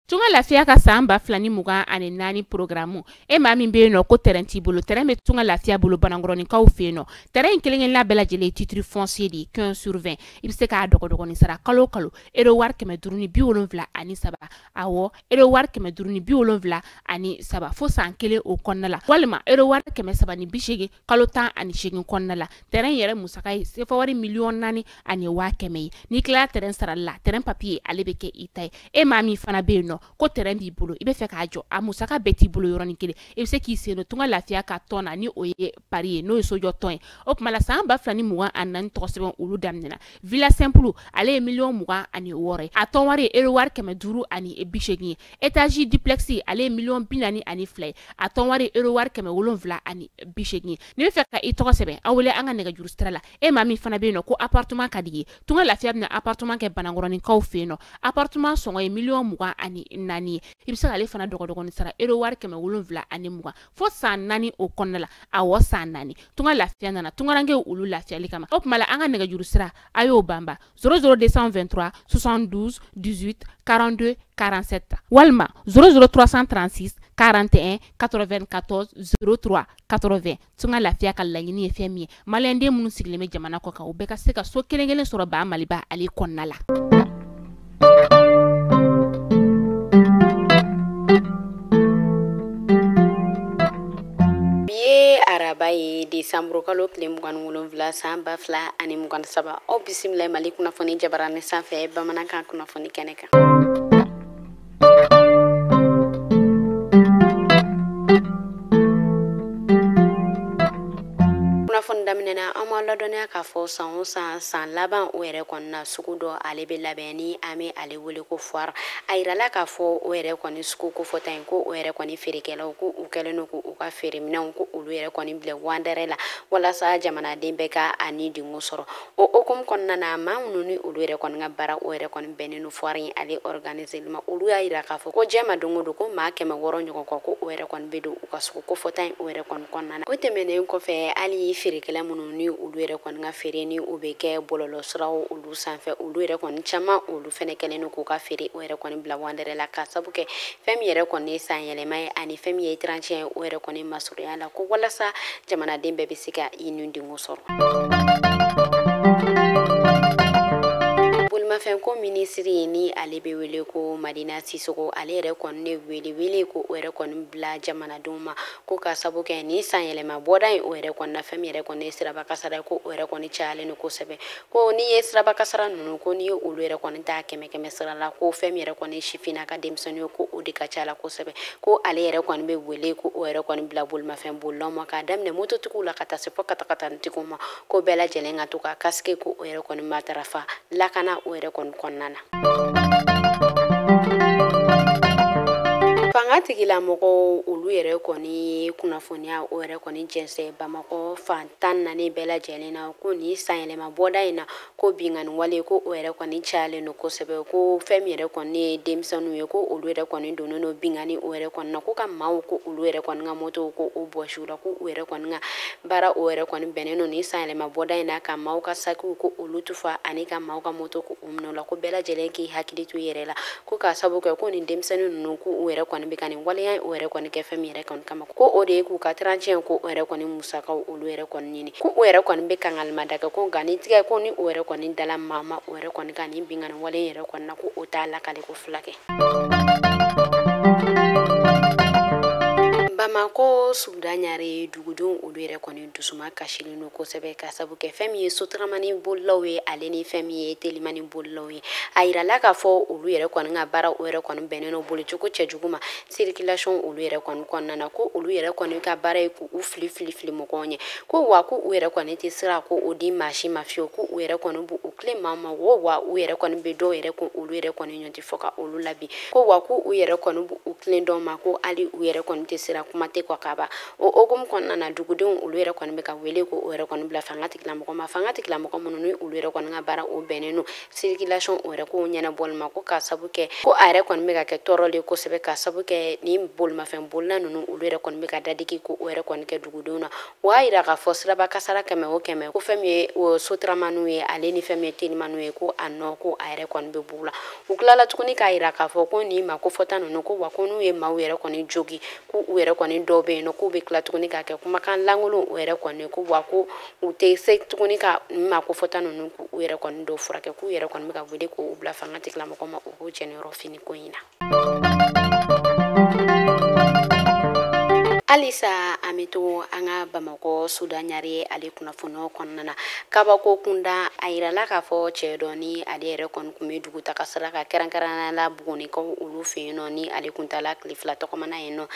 Tunga Lafiya ka san 2024 programme e maa min bɛ yen nɔ ko terrain t'i bolo, terrain bɛ Tunga Lafiya bolo Banankɔrɔninkaw fɛ yen nɔ. Terrain in kelen-kelenna bɛɛ lajɛlen ye titre foncier de ye 15 sur 20. I bɛ se k'a dɔgɔdɔgɔnin sara kalo o kalo euro wari 573, awɔ euro wari 573 fo san kelen o kɔnɔna la, walima euro wari 380 kalo 18 kɔnɔna la. Terrain yɛrɛ musaka ye sefa wari 4,1 million ye. N'i tilala terrain sarali la, terrain papier ale bɛ kɛ i ta ye. E maa min fana bɛ yen nɔ ko terrain b'i bolo, i bɛ fɛ k'a jɔ, a musaka bɛɛ t'i bolo yɔrɔnin kelen, i bɛ se k'i sen don Tunga Lafiya ka tɔn na, ni o ye pari ye, n'o ye sojɔ tɔn ye. O tuma la san 2024 tɔgɔ sɛbɛn olu daminɛna. Villa simple ale ye 26 million ye, a tɔn wari ye euro wari 580 ye. Étage duplex ale ye 42 million ye, a tɔn wari ye euro wari 780 ye. N'i bɛ fɛ ka i tɔgɔ sɛbɛn, aw wele an ka nɛgɛjuru sira la. E maa min fana bɛ yen nɔ ko appartement ka di ye, Tunga Lafiya bɛna appartement kɛ Banankɔrɔninkaw fɛ yen nɔ. Appartement sɔngɔ ye 24 million ye. I bɛ se k'ale fana dɔgɔdɔgɔnin sara euro wari 720 fo san 4 o kɔnɔna la, awɔ san 4. Tunga Lafiya nana tungarankew olu lafiyali kama. O tuma la an ka nɛgɛjuru sira a y'o banba 00223 72 18 42 47 walima 00336 41 94 03 80. Tunga Lafiya ka laɲini ye fɛn min ye, maliyɛnden minnu sigilen bɛ jamana kɔ kan, u bɛɛ ka se ka so kelen kelen sɔrɔ ba Maliba ale kɔnɔna la. Bi ye araba ye, desanburu kalo tile 27 san 2023. Aw bisimila Mali kunnafoni jabarani sanfɛ bamanankan kunnafoni kɛnɛ kan. Kunnafoni daminɛna, an b'a ladɔnniya k'a fɔ san o san, san laban o yɛrɛ kɔnɔna sugu dɔ ale bɛ labɛn ni an bɛ ale wele ko foire. A yirala k'a fɔ o yɛrɛ kɔni sugu kofɔta in, ko o yɛrɛ kɔni feerekɛlaw ko u kɛlen don k'u ka feereminɛnw ko olu yɛrɛ kɔni bila wandɛrɛ la walasa jamanaden bɛɛ ka a ni dingo sɔrɔ. O hukumu kɔnɔna na, maa minnu ni olu yɛrɛ kɔni ka baara o yɛrɛ kɔni bɛnnen don foire in ale organiser ma, olu y'a yira k'a fɔ ko jɛma don o don ko maa 600 ɲɔgɔn kɔ ko o yɛrɛ kɔni bɛ don u ka sugu kofɔta in o yɛrɛ kɔni kɔnɔna na. O tɛmɛnen kɔfɛ, hali feerekɛla minnu ni olu yɛrɛ kɔni ka feere ni u bɛ kɛ bɔlɔlɔsiraw olu sanfɛ, olu yɛrɛ kɔni caman olu fɛnɛ kɛlen don k'u ka feere o yɛrɛ kɔni bila wandɛrɛ la k'a sabu kɛ fɛn min yɛrɛ kɔni ye san yɛlɛma ye ani fɛn min ye 31 ye o yɛrɛ kɔni masurunya la, ko walasa jamanaden bɛɛ bɛ se ka i ni denko sɔrɔ. Bolimafɛn ko minisiri ni ale bɛ wele ko Madina Sisoko, ale yɛrɛ kɔni ne wele wele ko o yɛrɛ kɔni bila jamanadenw ma ko ka sabu kɛ ni san yɛlɛma bɔda in o yɛrɛ kɔni na, fɛn min yɛrɛ kɔni ye siraba kasara ko o yɛrɛ kɔni cayalen don kosɛbɛ, ko n'i ye siraba kasara ninnu ko n'i ye olu yɛrɛ kɔni ta kɛmɛ kɛmɛ sira la, ko fɛn min yɛrɛ kɔni ye sifinna ka denmisɛnnin ye ko o de ka ca la kosɛbɛ. Ko ale yɛrɛ kɔni bɛ wele ko o yɛrɛ kɔni bila bolimafɛn bolilaw ma k'a daminɛ mototigiw la ka taa se fo katakatanintigiw ma, ko bɛɛ lajɛlen ka to ka kasike ko o yɛrɛ kɔni matarafa lakana o yɛrɛ kɔni kɔnɔna na. Fanga tigilamɔgɔw olu yɛrɛ kɔni kunnafoniya o yɛrɛ kɔni jɛnsɛn Bamakɔ fan 14 bɛɛ lajɛlen na ko nin san yɛlɛma bɔda in na ko binkanni wale ko o yɛrɛ kɔni cayalen don kosɛbɛ, ko fɛn min yɛrɛ kɔni ye denmisɛnninw ye ko olu yɛrɛ kɔni donnen don binkanni o yɛrɛ kɔni na, ko ka maaw ko olu yɛrɛ kɔni ka motow ko o bɔsi u la, ko u yɛrɛ kɔni ka baara o yɛrɛ kɔni bɛnnen don nin san yɛlɛma bɔda in na ka maaw ka sakiw ko olu tufa ani ka maaw ka moto ko u minɛ u la, ko bɛɛ lajɛlen k'i hakili to i yɛrɛ la, ko k'a sababu kɛ ko nin denmisɛnnin ninnu ko u yɛrɛ kɔni bɛ ka nin waleya o yɛrɛ kɔni kɛ fɛn min yɛrɛ kɔni kama, ko o de ye k'u ka 31 ko o yɛrɛ kɔni musakaw olu yɛrɛ kɔni ɲini, ko o yɛrɛ kɔni bɛ kangalimada kɛ, ko nka ni tigɛ ko ni o yɛrɛ kɔni dala maa ma o yɛrɛ kɔni ka nin binkanni wale yɛrɛ kɔni na ko o t'a lakale ko fila kɛ. Bamakɔ suguda ɲare dugudenw olu yɛrɛ kɔni dusuma kasilen don kosɛbɛ ka sabu kɛ fɛn min ye sotaramani bolilaw ye ale ni fɛn min ye telimani bolilaw ye. A yirala k'a fɔ olu yɛrɛ kɔni ka baara o yɛrɛ kɔni bɛnnen don bolicogo cɛjugu ma circulation olu yɛrɛ kɔni kɔnɔna na, ko olu yɛrɛ kɔni ka baara ye k'u fili fili fili mɔgɔw ɲɛ, ko wa ko u yɛrɛ kɔni tɛ sira ko o di maa si ma fiyewu, ko u yɛrɛ kɔni b'u tilen maa ma, wo wa u yɛrɛ kɔni bɛ dɔw yɛrɛ ko olu yɛrɛ kɔni ɲɔti fɔ ka olu labi, ko wa ko u yɛrɛ kɔni b'u tilen dɔw ma, ko hali u yɛrɛ kɔni tɛ sira kuma tɛ ka ban. O hokumu kɔnɔna na, dugudenw olu yɛrɛ kɔni bɛ ka wele ko o yɛrɛ kɔni bila fanga tigilamɔgɔ ma, fanga tigilamɔgɔ minnu ni olu yɛrɛ kɔni ka baara o bɛnnen don circulation o yɛrɛ ko ɲɛnabɔli ma, ko k'a sabu kɛ ko a yɛrɛ kɔni bɛ ka kɛ tɔɔrɔ le kosɛbɛ, k'a sabu kɛ ni bolimafɛn bolila ninnu olu yɛrɛ kɔni bɛ ka dadigi ko o yɛrɛ kɔni kɛ dugudenw na. O y'a yira k'a fɔ siraba kasara 100 o 100 ko fɛn min ye o sotaramaniw ye, ale ni fɛn min ye telimaniw ye, ko a nɔ ko a yɛrɛ kɔni bɛ b'u la. U tilala tuguni k'a yira k'a fɔ ko nin ma ko fɔta ninnu ko wa ko n'u ye maaw yɛrɛ kɔni jogi, ko u yɛrɛ kɔni dɔw bɛ yen nɔ k'u bɛ tila tuguni k'a kɛ kumakan lankolon o yɛrɛ kɔni, ko wa ko u tɛ se tuguni ka nin ma ko fɔta ninnu k'u yɛrɛ kɔni dɔw furakɛ, k'u yɛrɛ kɔni bɛ ka wele k'u bila fanga tigilamɔgɔ ma u k'u jɛniyɔrɔ fini ko in na. Halisa an bɛ to an ka Bamakɔ Sudan Ɲare ale kunnafoniyaw kɔnɔna na. Kabako kunda, a yirala k'a fɔ cɛ dɔ ni ale yɛrɛ kɔni tun bɛ dugutaga sira kan, kɛrɛnkɛrɛnnenya la Bugunikaw olu fɛ yen nɔ, ni ale kun taala tile 2 tɔgɔma na yen nɔ.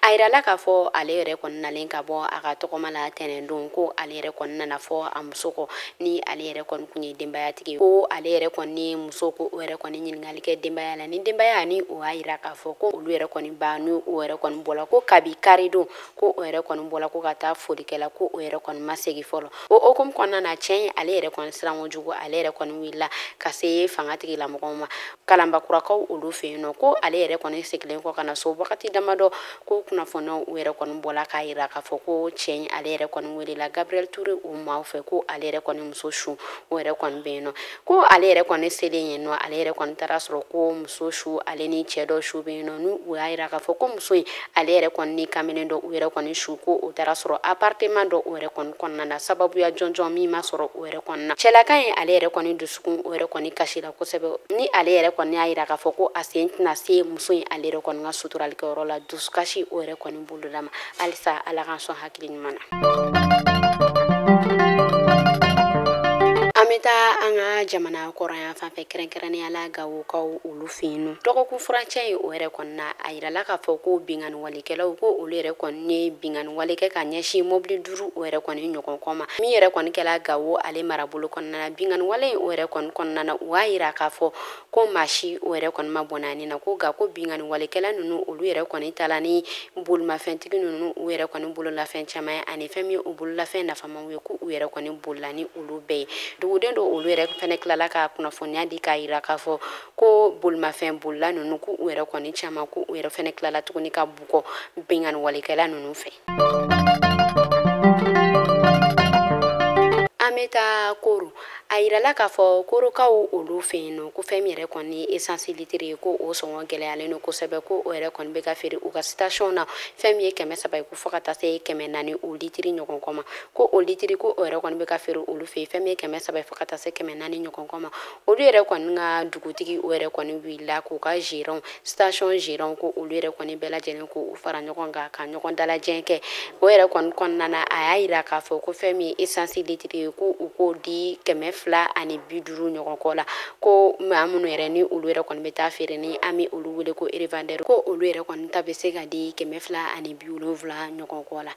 A yirala k'a fɔ ale yɛrɛ kɔni nalen ka bɔ a ka tɔgɔma la tɛnɛndon, ko ale yɛrɛ kɔni nana fɔ a muso kɔ, ni ale yɛrɛ kɔni kun ye denbayatigi ye, ko ale yɛrɛ kɔni muso ko o yɛrɛ kɔni ɲininkali kɛ denbaya la, ni denbaya ni o y'a yira k'a fɔ ko olu yɛrɛ kɔni ba ni o yɛrɛ kɔni bɔla, ko kabi kari don ko o yɛrɛ kɔni bɔla ko ka taa folikɛla, ko o yɛrɛ kɔni ma segin fɔlɔ. O hokumu kɔnɔna na, cɛ in ale yɛrɛ kɔni siran kojugu, ale yɛrɛ kɔni wulila ka se fanga tigilamɔgɔw ma Kalanbakurakaw olu fɛ yen nɔ, ko ale yɛrɛ kɔni seginnen kɔ ka na so wagati damadɔ, ko kunnafoniyaw u yɛrɛ kɔni bɔla k'a yira k'a fɔ ko cɛ in ale yɛrɛ kɔni welela Gabriel Touré o maaw fɛ, ko ale yɛrɛ kɔni muso su o yɛrɛ kɔni bɛ yen nɔ, ko ale yɛrɛ kɔni selen yen nɔ, ale yɛrɛ kɔni taara sɔrɔ ko muso su ale ni cɛ dɔ su bɛ yen nɔ, n'u u y'a yira k'a fɔ ko muso in ale yɛrɛ kɔni ni kamalen dɔ u yɛrɛ kɔni su, ko o taara sɔrɔ appartement dɔ o yɛrɛ kɔni kɔnɔna na, sababuya jɔnjɔn min ma sɔrɔ o yɛrɛ kɔni na. Cɛlaka in ale yɛrɛ kɔni dusukun o yɛrɛ kɔni kasira kosɛbɛ, ni ale yɛrɛ kɔni y'a yira k'a fɔ ko a sen tɛna se muso in ale yɛrɛ kɔni ka suturalikɛyɔrɔ la, dusukasi o yɛrɛ kɔni boloda ma. Halisa Ala k'an sɔn hakili ɲuman na. An bɛ taa an ka jamana kɔrɔnya fan fɛ, kɛrɛnkɛrɛnnenya la Gawokaw olu fɛ yen nɔ. Dɔgɔkun furancɛ in o yɛrɛ kɔni na, a yirala k'a fɔ ko binkanni walekɛlaw ko olu yɛrɛ kɔni ye binkanni wale kɛ ka ɲɛsin mobili 5 o yɛrɛ kɔni ɲɔgɔn kɔ ma, min yɛrɛ kɔni kɛla Gawo ale marabolo kɔnɔna na. Binkanni wale in o yɛrɛ kɔni kɔnɔna na, u y'a yira k'a fɔ ko maa si o yɛrɛ kɔni ma bɔnɛ a ni na, ko nka ko binkanni walekɛla ninnu olu yɛrɛ kɔni taala ni bolimafɛntigi ninnu u yɛrɛ kɔni bololafɛn caman ye, ani fɛn min ye u bololafɛn nafamaw ye, ko u yɛrɛ kɔni bolila ni olu bɛɛ ye. Duguden dɔw olu yɛrɛ fɛnɛ tilala ka kunnafoniya di k'a yira k'a fɔ ko bolimafɛn bolila ninnu k'u yɛrɛ kɔni caman, k'u yɛrɛ fɛnɛ tilala tuguni ka bugɔ binkanni walekɛla ninnu fɛ. An bɛ taa Koro. A yirala k'a fɔ Korokaw olu fɛ yen nɔ, ko fɛn min yɛrɛ kɔni ye essence litre ye, ko o sɔngɔ gɛlɛyalen don kosɛbɛ, ko o yɛrɛ kɔni bɛ ka feere u ka station na fɛn min ye 300 ye, ko fo ka taa se 400 o litiri ɲɔgɔn kɔ ma, ko o litiri ko o yɛrɛ kɔni bɛ ka feere olu fɛ yen fɛn min ye 300 ye fo ka taa se 400 ɲɔgɔn kɔ ma. Olu yɛrɛ kɔni ka dugutigi o yɛrɛ kɔni wulila k'u ka gérant, station gérant, ko olu yɛrɛ kɔni bɛɛ lajɛlen k'u fara ɲɔgɔn kan ka ɲɔgɔn dalajɛ kɛ. O yɛrɛ kɔni kɔnɔna na, a y'a yira k'a fɔ ko fɛn min ye essence litre ye, ko u k'o di 250 ɲɔgɔn kɔ la, ko maa minnu yɛrɛ ni olu yɛrɛ kɔni bɛ taa feere ni an bɛ olu wele ko revendeur, ko olu yɛrɛ kɔni ta bɛ se ka di 270 ɲɔgɔn kɔ la.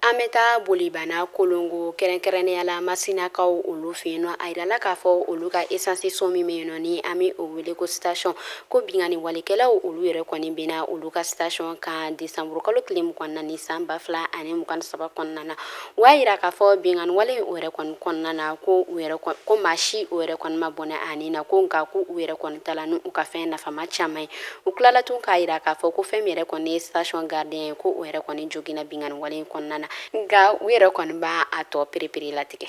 An bɛ taa Bolibana Kolongo, kɛrɛnkɛrɛnnenya la Masinakaw olu fɛ yen nɔ. A yirala k'a fɔ olu ka essence so min bɛ yen nɔ, ni an bɛ o wele ko station, ko binkanni walekɛlaw olu yɛrɛ kɔni bɛna olu ka station kan décembre kalo tile 24 san 2023 kɔnɔna na. U y'a yira k'a fɔ binkanni wale in o yɛrɛ kɔni kɔnɔna na, ko u yɛrɛ ko maa si o yɛrɛ kɔni ma bɔnɛ a ni na, ko nka ko u yɛrɛ kɔni taala ni u ka fɛn nafama caman ye. U tilala tun k'a yira k'a fɔ ko fɛn min yɛrɛ kɔni ye station gardien ye, ko o yɛrɛ kɔni joginna binkanni wale in kɔnɔna na, nka u yɛrɛ kɔni b'a a tɔ perepere latigɛ.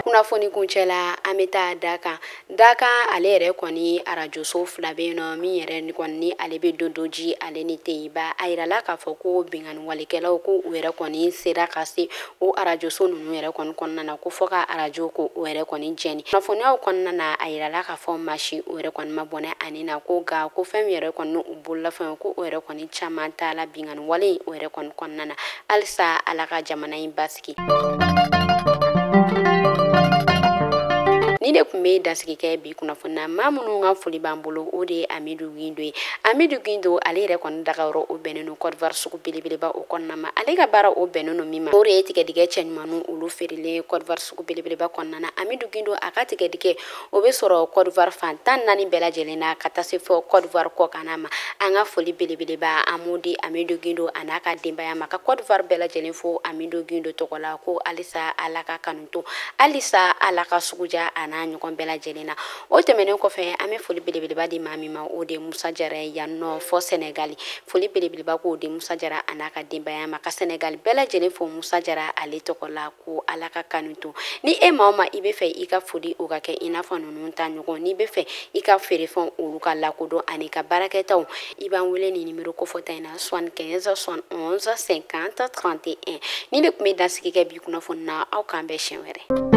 Kunnafoni kuncɛ la, an bɛ taa Dakan. Dakan ale yɛrɛ kɔni arajoso 2 bɛ yen nɔ, min yɛrɛ kɔni ni ale bɛ Dondoji ale ni Teyiba. A yirala k'a fɔ ko binkanni walekɛlaw ko u yɛrɛ kɔni sera ka se o arajoso ninnu yɛrɛ kɔni kɔnɔna na, ko fɔ ka arajo ko o yɛrɛ kɔni jɛni. Kunnafoniyaw kɔnɔna na, a yirala k'a fɔ maa si o yɛrɛ kɔni ma bɔnɛ ani na, ko nka ko fɛn min yɛrɛ kɔni u bololafɛn ko o yɛrɛ kɔni caman taala binkanni wale in o yɛrɛ kɔni kɔnɔna na. Halisa Ala ka jamana in basigi. Ni de tun tun bɛ dansigi kɛ bi kunnafoni na. Maa minnu ka foli b'an bolo, o de ye Amidu Gindo ye. Amidu Gindo, ale yɛrɛ kɔni dagayɔrɔ o bɛnnen don Côte d'Ivoire sugu belebeleba o kɔnɔna ma. Ale ka baara o bɛnnen don min ma, o de ye tigɛdigɛ cɛɲumanninw olu feerelen Côte d'Ivoire sugu belebeleba kɔnɔna na. Amidu Gindo, a ka tigɛdigɛ o bɛ sɔrɔ Côte d'Ivoire fan 14 bɛɛ lajɛlen na, ka taa se fɔ Côte d'Ivoire kɔkanna ma. An ka foli belebeleba an b'o di Amidu Gindo a n'a ka denbaya ma, ka Côte d'Ivoire bɛɛ lajɛlen fo Amidu Gindo tɔgɔ la, ko halisa Ala ka kanu to, halisa Ala ka suguja a n'a ɲɔgɔn bɛɛ lajɛlen na. O tɛmɛnen kɔfɛ, an bɛ foli belebeleba di maa min ma, o de ye Musa Jara ye yan nɔ fɔ Sɛnɛgali. Foli belebeleba k'o di Musa Jara a n'a ka denbaya ma, ka Sɛnɛgali bɛɛ lajɛlen fo Musa Jara ale tɔgɔ la, ko Ala ka kanu to. Ni e maa o maa i bɛ fɛ i ka foli o ka kɛ i n'a fɔ ninnu ta ɲɔgɔn, n'i bɛ fɛ i ka feerefɛnw olu ka lakodɔn ani ka baarakɛtaw, i b'an wele ni nimero kofɔta in na: 75 71 50 31. Ni de tun bɛ dansigi kɛ bi kunnafoni na. Aw k'an bɛn siɲɛ wɛrɛ.